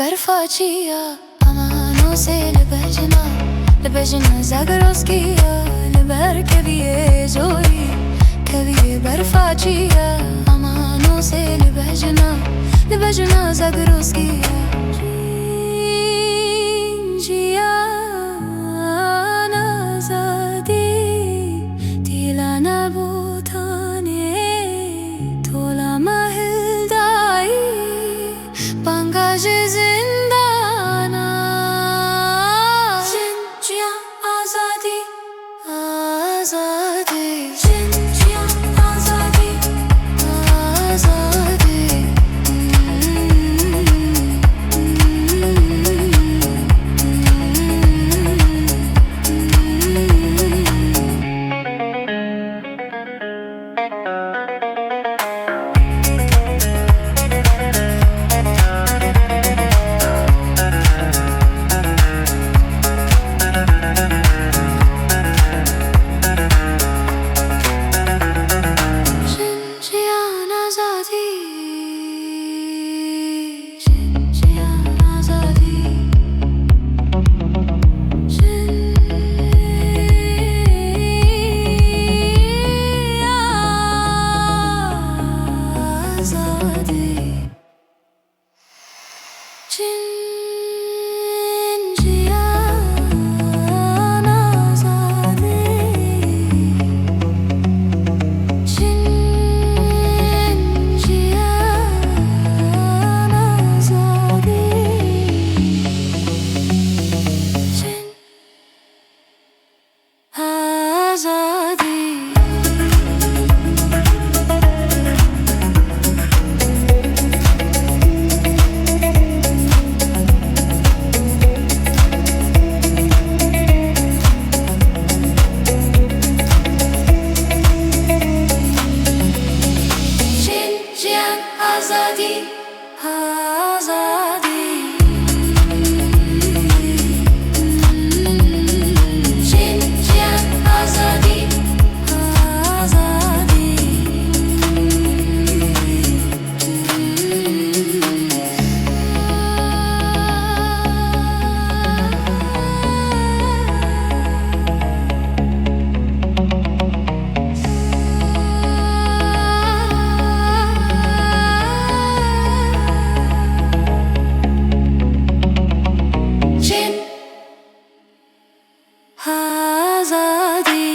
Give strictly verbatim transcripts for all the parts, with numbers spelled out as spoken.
Berfa çiya, ama nosê li bejna, li bejna Zagroskiya, li ber keviyê zoyî, keviyê berfa çiya, ama nosê li bejna, li bejna Zagroskiya. Jin jiyan azadî, tîlana botanê, tola me hildayî. Banga ji zindana. Jin, jiyan, azadî. Azadî. Jin, jiyan, azadî. Azadî. Jin, jiyan, azadî. Jin, jiyan, azadî. Jin, azadî. Jin, jiyan, azadî. Jin, jiyan, azadî. Jin, azadî. Jin, jiyan, azadî. Azadî. Jin, jiyan, azadî. Azadî. Jin. Azadî.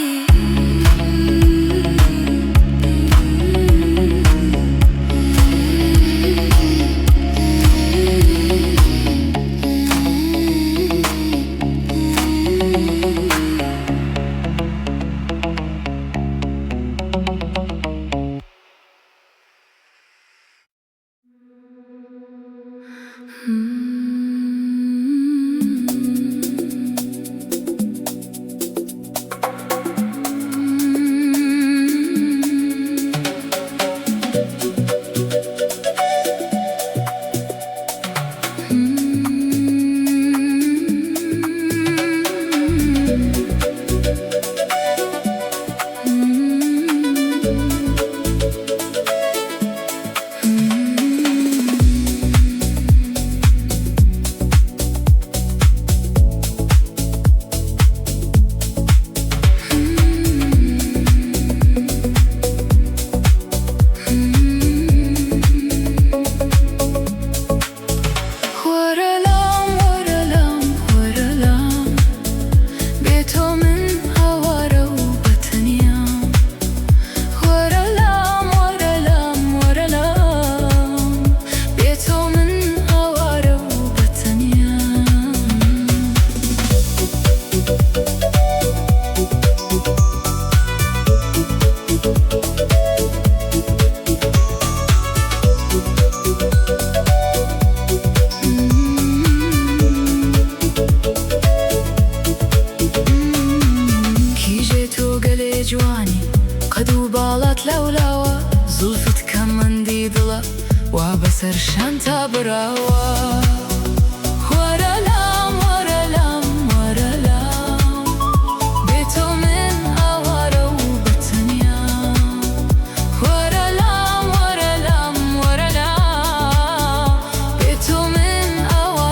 Were lam, were lam, were lam. Bê to min aware û betenya. Were lam, were lam, were lam. Bê to min aware û betenya. Kîjê to gelê ciwanî, qed û balat lewlawa, zulfit kemendî dila, wa beser şanta birawa. Were lam, were lam, were lam, bê to min aware û betenya. Were lam, were lam, were lam, bê to min awa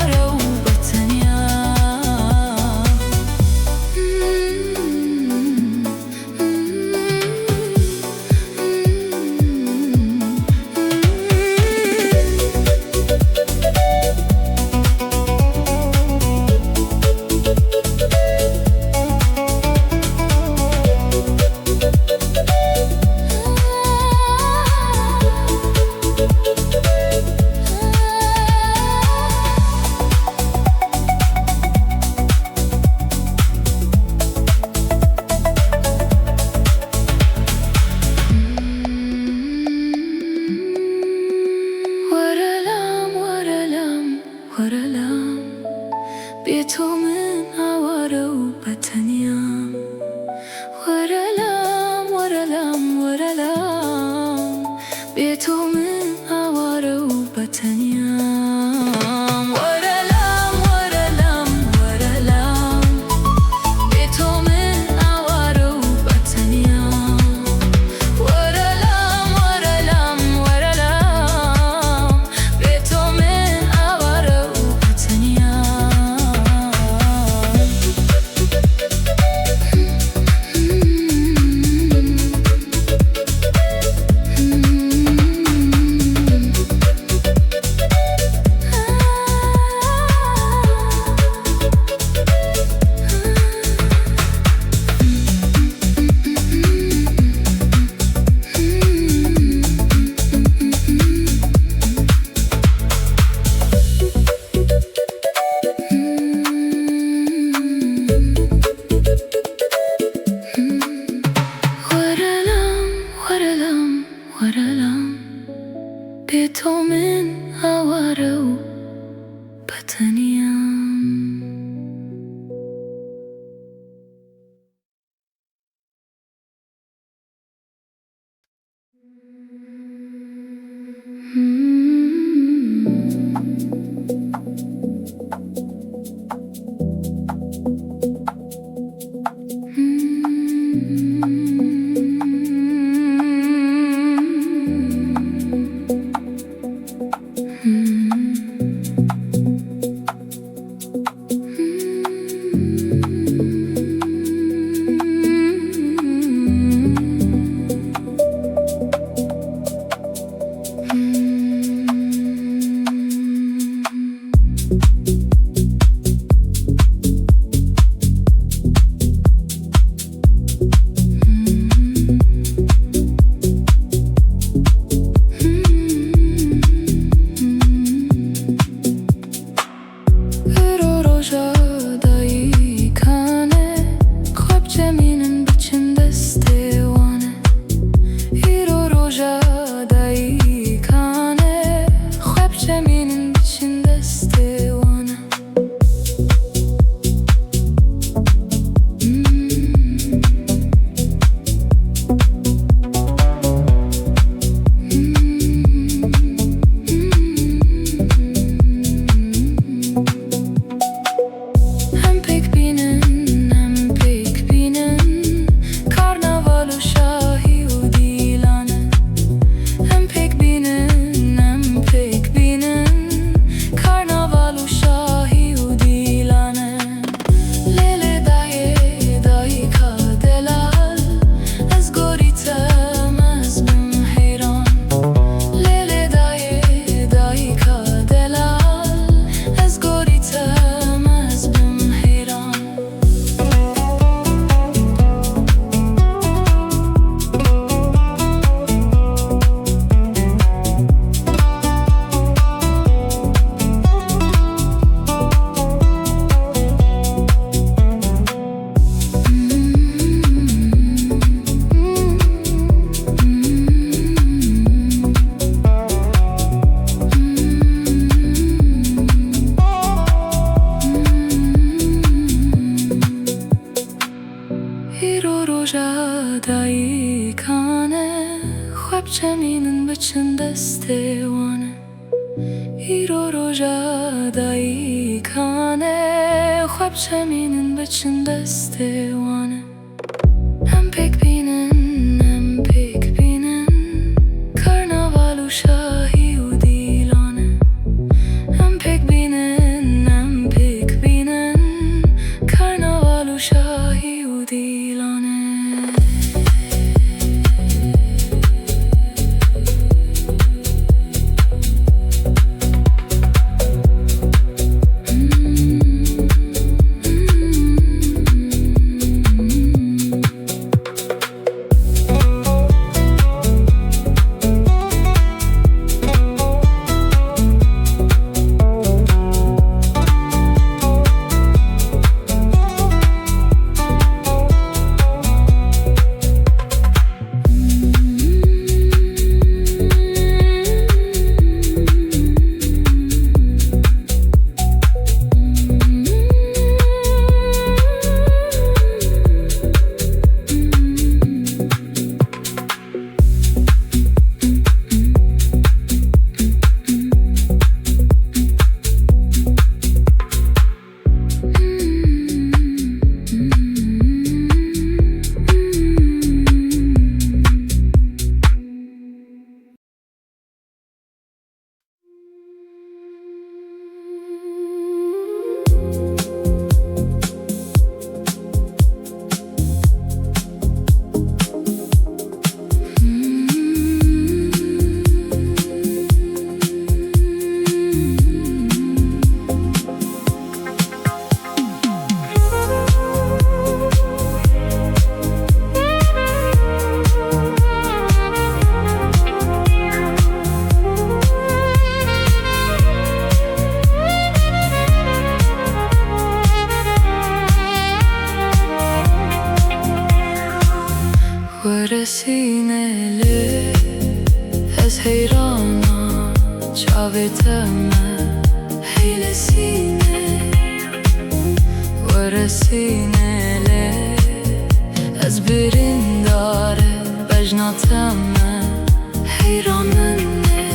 Îro roja dayîkan e, xwe biçemînin biçin destê wan e. Îro roja dayîkan e, xwe biçemînin biçin destê wan e. Em pêk bînin, em pêk bînin, karnaval û şahî û dîlan e. Em pêk bînin, em pêk bînin, karnaval û şahî û dîlan e. Lê lê dayê, dayîka delal, ez gorî te me ez bim heyran. Lê lê dayê, dayîka delal, ez gorî te me ez bim heyran. Îro roja dayîkan e, xwe biçemînin biçin destê wan e. Îro roja dayîkan e, xwe biçemînin biçin destê wan e. Em pêk bînin, em pêk bînin, karnaval û şahî û dîlan e. Em pêk bînin, em pêk bînin, karnaval û şahî û dîlan e. Weresîne lê ez heyrana çavê te me heylisîne. Weresîne lê ez birîndare bejna te me heyran min e.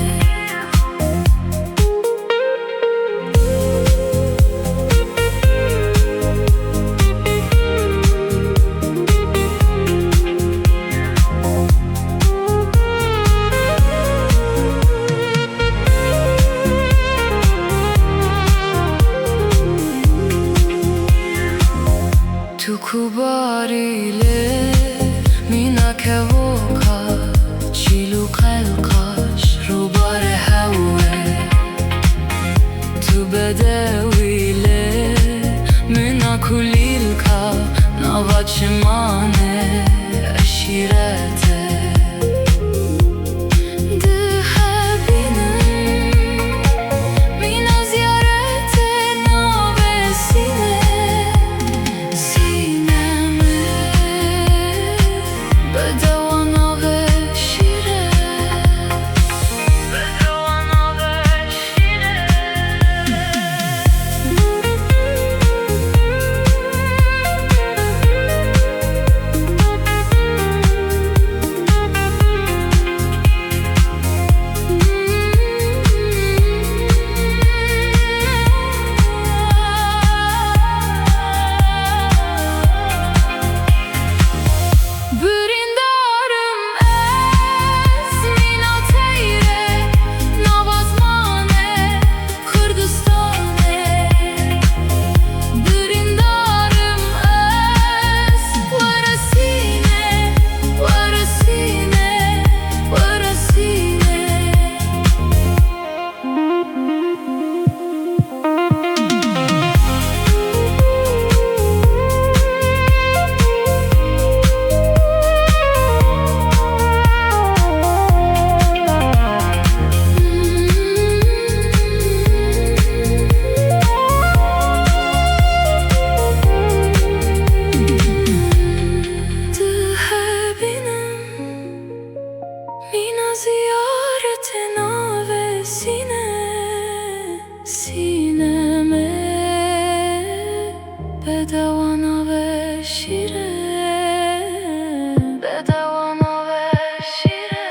Tu ku barî lê mîna kevoka, çîl û qelqaş rûbarê hewe. Tu bedewî lê mîna kulîlka, nava çimanê eşîrete. Dihebînim mîna ziyaretê navê sîne, sîne me bedewa navê şîre. Bedewa navê şîre. Birîndarim ez mîna teyre nava zimanê Kurdistanê. Birîndarim ez, were sîne, were sîne, were sîne. Dihebînim mîna ziyaretê navê sîne, sîne me bedewa navê şîre, bedewa navê şîre.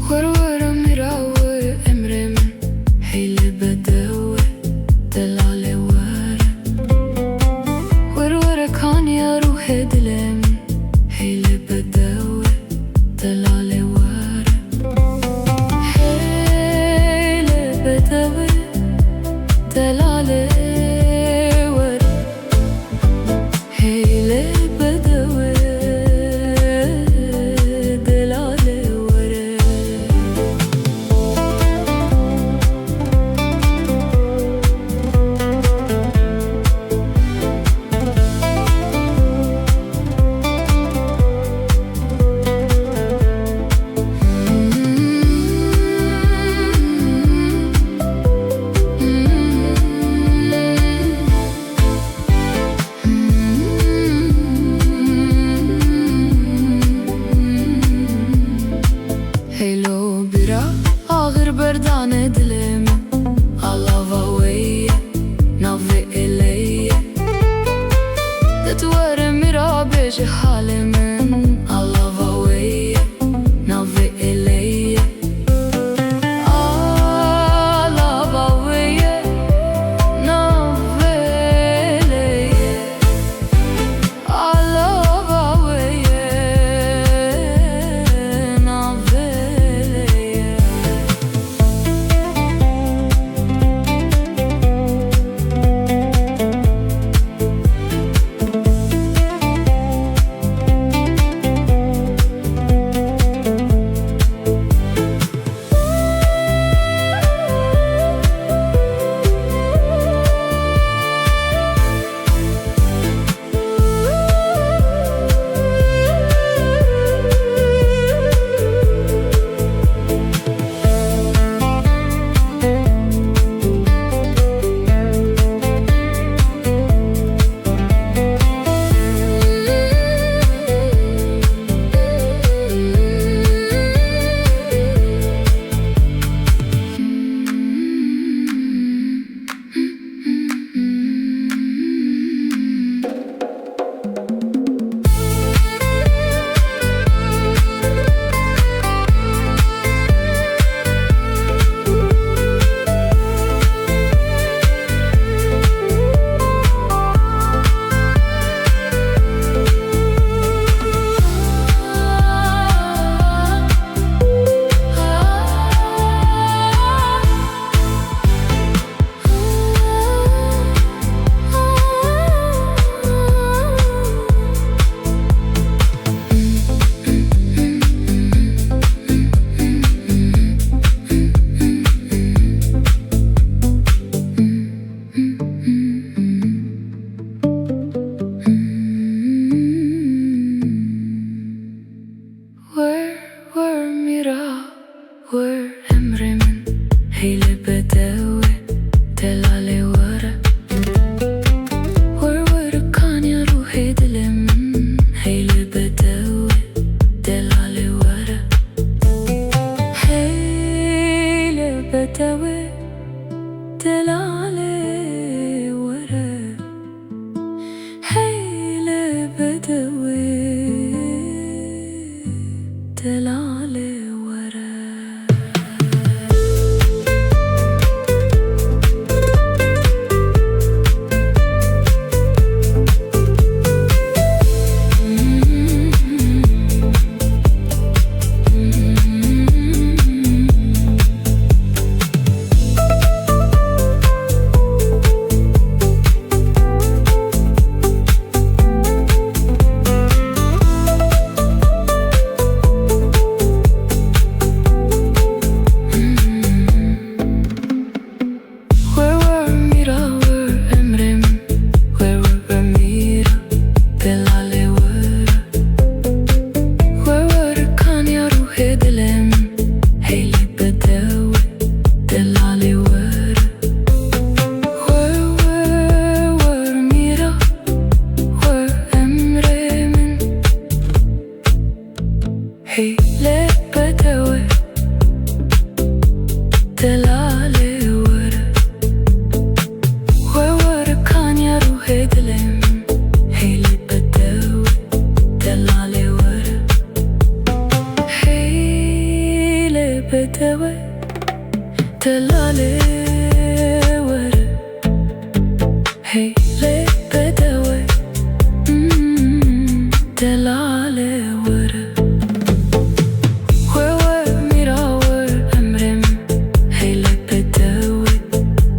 Were were mîra were emrê min, hey lê bedewe delalê were. Were were kaniya ruhê dilê min, hey lê bedewe delalê were. Hey lê bedewe delalê were. Hey lê bedewe delalê were. Heylo bira, axir berdane dilê min. Alava wê ye, navê êlê ye. De tu were mira bêje halê min. Alava wê ye, navê êlê ye. Alava wê ye, navê êlê ye. Alava wê ye, navê êlê ye. Delale were. We were mîra were emrê min. Hey lê bedewe,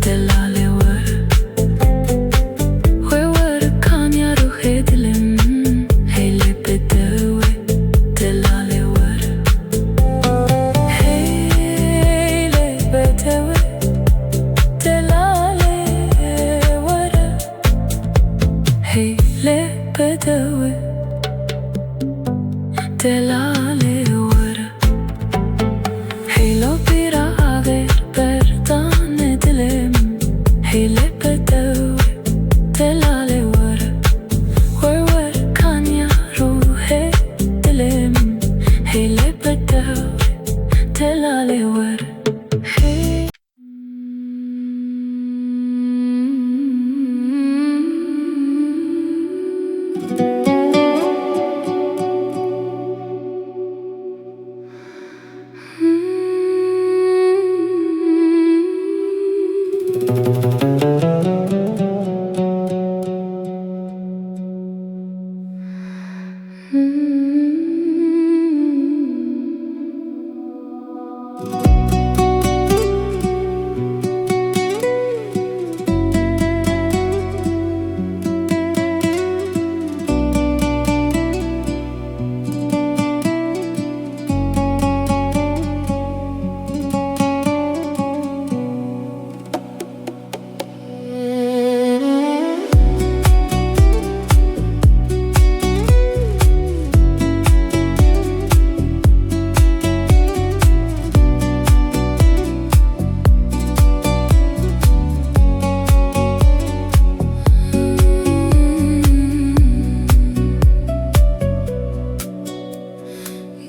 delale were. We were kanya ruhê dilê min. Hey lê bedewe, delale were. Hey lê bedewe, delale were. Hey lê bedewe, delale were. Hey lo bîra agir berdane dilê min. Hey lê bedewe, delale were. Were were kanya ruhê dilê min. Hey lê bedewe, delale were. Hey.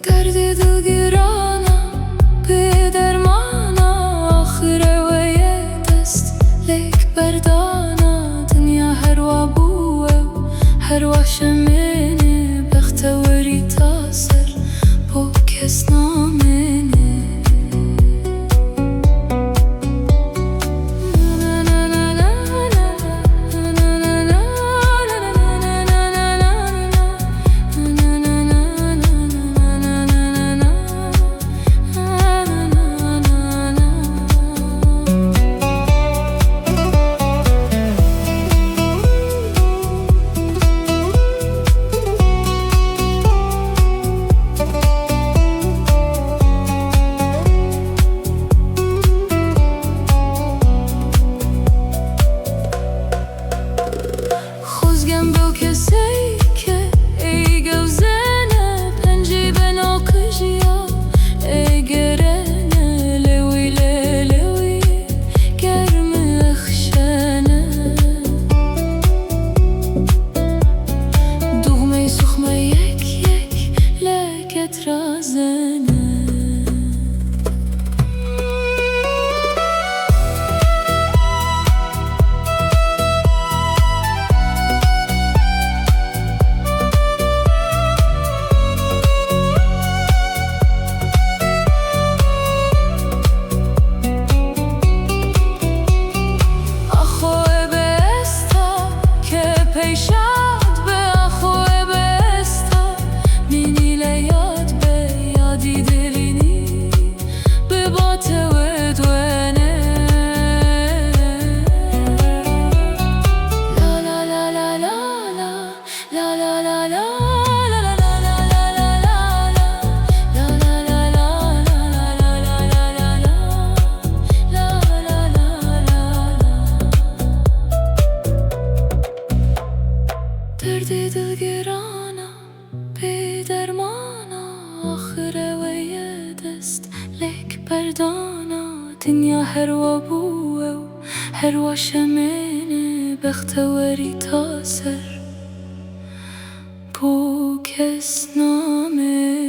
Derdê dilgirana bê dermana, axir ew e yê dest lêk berdana. Dinya her wa bû ew, her wa şemêne, bextewerî ta ser bo kes namêne. Xwezgem bew keseyke ey gewzene, pencî beno kijiya ey gerene, lê wî lê lê wî germi exşene. Duxmey suxmey yek yek leket razene. Axwe be esta ke peyşad be, axwe be esta mînî le yad be, yadî derînî bi ba tewed wene. La la la la la la. La la la la. Derdê dilgirana bê dermana, axir ew e yê dest lêk berdana. Dinya her wa bû ew, her wa şemêne, bextewerî ta ser bo kes namê.